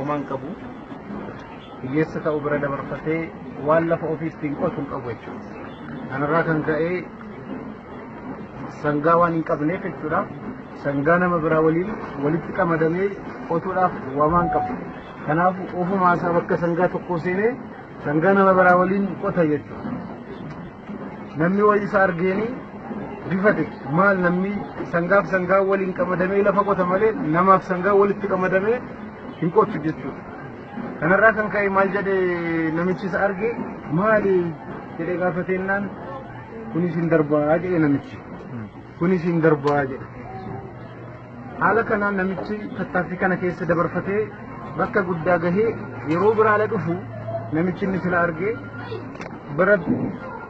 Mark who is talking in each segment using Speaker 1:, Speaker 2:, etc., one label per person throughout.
Speaker 1: Homaan qabu hiyyeessa ta'uu bira dabarfatee waan lafa ofii ittiin qotu hin qabu jechuudha. Kanarraa kan ka'e sangaa waan hin qabneef jechuudha. Sangaa nama biraa waliin walitti qamadamee qotuudhaaf waamaan qabu. Kanaaf ofumaa isaa bakka sangaa tokko seenee sangaa nama biraa waliin qota jechuudha. Namni wayii isa argeeni rifate, maal namni sangaaf sangaa waliin qamadamee lafa qota malee namaaf sangaa walitti qamadamee hin qotu jechuudha. Kanarraa kan ka'e maal jedhe namichi isa arge, maali jedhee gaafateennaan, kunis hin darbaa jedhe namichi. Kunis hin darbaa jedhe. Haala kanaan namichi tattaaffii kana keessa dabarfatee bakka guddaa gahee yeroo biraala dhufu, namichi inni sila arge bara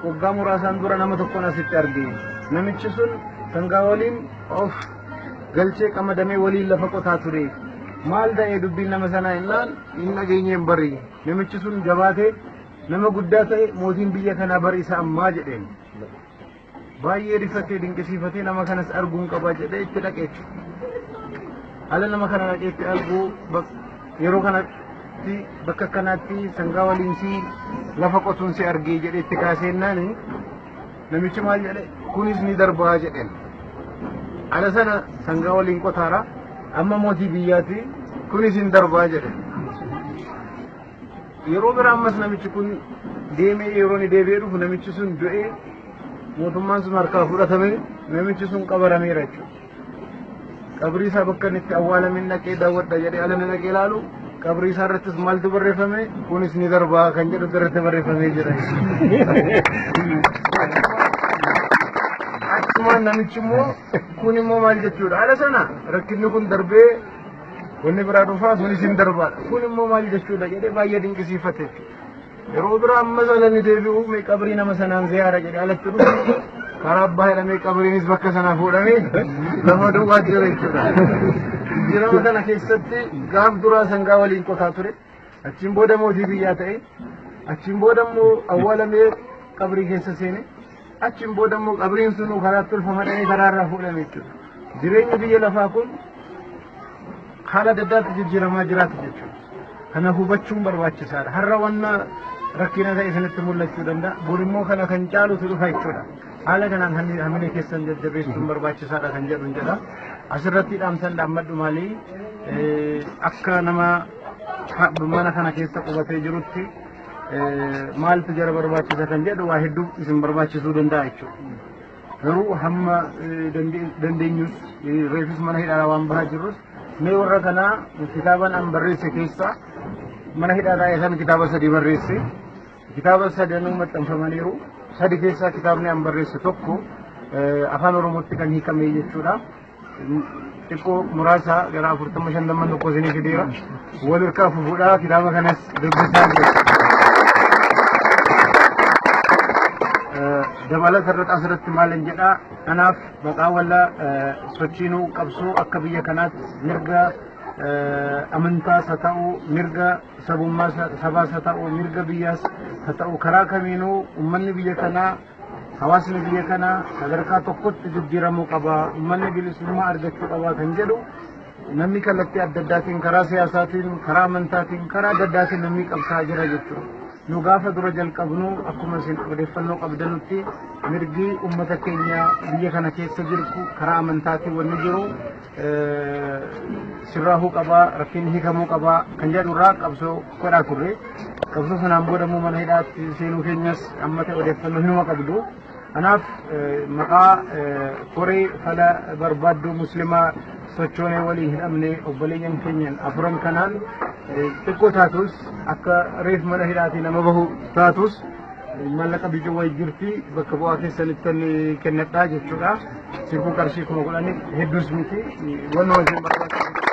Speaker 1: waggaa muraasaan dura nama tokkoon asitti arge. Namichi sun sangaa waliin of galchee qamadamee waliin lafa qotaa ture. Maal ta'ee dubbiin nama sanaa innaan, hin dhageenyeen bari. Namichi sun jabaatee nama guddaa ta'e, mootiin biyya kanaa bari isa ammaa jedheen. Baay'ee rifatee dinqisiifatee nama kanas arguun qaba jedhee itti dhaqee. Haala nama kana dhaqee itti arguu, yeroo kanatti bakka kanaatti sangaa waliin si lafa qotuun si argee jedhee itti kaaseennaan, namichi maal jedhe? Kunis ni darbaa jedheen. Ala sana sangaa waliin qotaara, amma mootii biyyaati, kunis hin darbaa jedhe. Yeroo bira ammas namichi kun deemee yeroo inni deebi'ee dhufu, namichi sun du'ee, mootummaan sun harkaa fudhatame, namichi sun qabarameera jechuudha. Qabrii isaa bakka inni itti awwaalame dhaqee daawwadha jedhee ala inni dhaqee ilaalu, qabrii isaa irrattis maaltu barreeffame? Kunis ni darbaa kan jedhu irratti barreeffamee jira. Achumaan namichi immoo kun immoo maal jechuudha? Ala sana rakkinni kun darbee wanni biraa dhufaa, sunis hin darbaadha. Kun immoo maal jechuudha jedhee baay'ee dinqisiifate jechuudha. Yeroo biraa ammas ala inni deebi'u, mee qabrii nama sanaan ziyaara jedhee alatti dhufu, karaa abbaa jedhamee qabriinis bakka sanaa fuudhamee lafa duwwaa jira jechuudha. Jijjiirama kana keessatti gaaf duraa sangaa waliin qotaa ture. Achiin booda mootii biyyaa ta'e. Achiin booda immoo awwaalamee qabrii keessa seene. Achiin booda immoo qabriin sunuu karaa tolfamadhanii karaa irraa fuudhame jechuudha. Jireenyi biyya lafaa kun haala adda addaatti jijjiiramaa jiraatu jechuudha. Kana hubachuun barbaachisaadha. Har'a wanna rakkina ta'e isinitti mul'achuu danda'a. Bor immoo kana kan caalutu dhufa jechuudha. Haala kanaan hamilee keessan jajjabeessuun barbaachisaadha kan jedhu jedha. Asirratti dhaamsan dhaammadhu maali? Akka nama mana kana keessa qubatee jirutti maaltu jara barbaachisa kan jedhu, waa hedduu isin barbaachisuu danda'a jechuudha. Garuu hamma dandeenyus, reefis mana hidhaa waan bahaa jirrus, mee warra kanaa kitaaban an barreesse keessaa, mana hidhaa taa'ee san kitaaba 3 barreesse. Kitaaba sadanuu maxxanfamaniiru. Sadi keessaa kitaabni an barreesse tokko afaan Oromootti kan hiikame jechuudha. Xiqqoo muraasa gara 40 50 tokko isinii fideera. Wal harkaa fufuudhaa kitaaba kanas dubbisaa jechuudha. Dabalata irratti asirratti maalin jedhaa? Kanaaf maqaa walla sochiinuu qabsoo akka biyya kanaatti mirga amantaas haa ta'u, mirga sabummaa sabaas haa ta'u, mirga biyyaas haa ta'u, karaa kamiinuu uummanni biyya kanaa, hawaasni biyya kanaa sadarkaa tokkotti jijjiiramuu qaba, uummanni bilisummaa argachuu qaba kan jedhu, namni kallattii adda addaatiin, karaa siyaasaatiin, karaa amantaatiin, karaa adda addaatiin namni qabsaa jira jechuudha. Nu gaafa dura jalqabnu, akkuma isin odeeffannoo qabdanutti, mirgi uummata keenya biyya kana keessa jiru karaa amantaatiin wanni jiru sirraahuu qabaa, rakkinni hiikamuu qabaa kan jedhu irraa qabsoo godhaa turre. Qabsoo sanaan booda immoo mana hidhaatti seenuu keenyas amma ta'e odeeffannoo hinuma qabdu. Kanaaf maqaa koree fala barbaadduu muslimaa sochoonee waliin hidhamne obboleeyyan keenyan afuran kanaan, xiqqoo taatus, akka reef mana hidhaatii nama bahu taatus, maallaqa bicuu wayii jirti, bakka bu'aa keessanitti kennadhaa jechuudha. Sirkuu qarshii 10,000 hedduus miti. Wanni isin barbaachisu.